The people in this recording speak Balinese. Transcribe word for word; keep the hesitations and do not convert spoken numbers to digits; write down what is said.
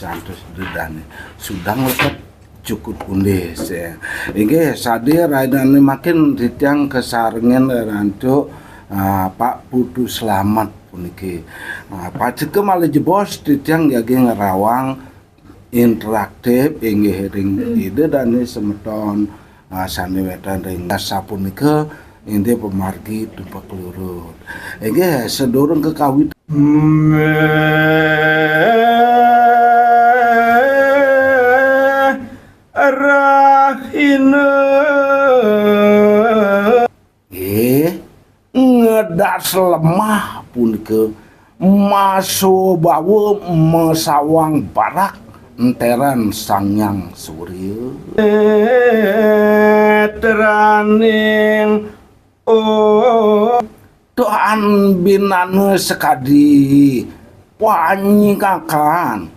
Santos dedane sudang lepet cukut undis, ya. Inggih, sadi rainane makin titiang kasarengin rantuk, ah, Pak Putu Slamet puniki. Ah, paceka malih jebos titiang jagi ngrawang interaktif inggih ring Ida dane semeton, ah, sane wenten ring sapunika inggih pamargi tumpek lurut. Inggih, sadurung kakawit Rahina. Nggih, ngedas lemah punika masobawa masawang barak enteren Sang Hyang Surya. Netraning, oh, tuan binana sakadi panyikakan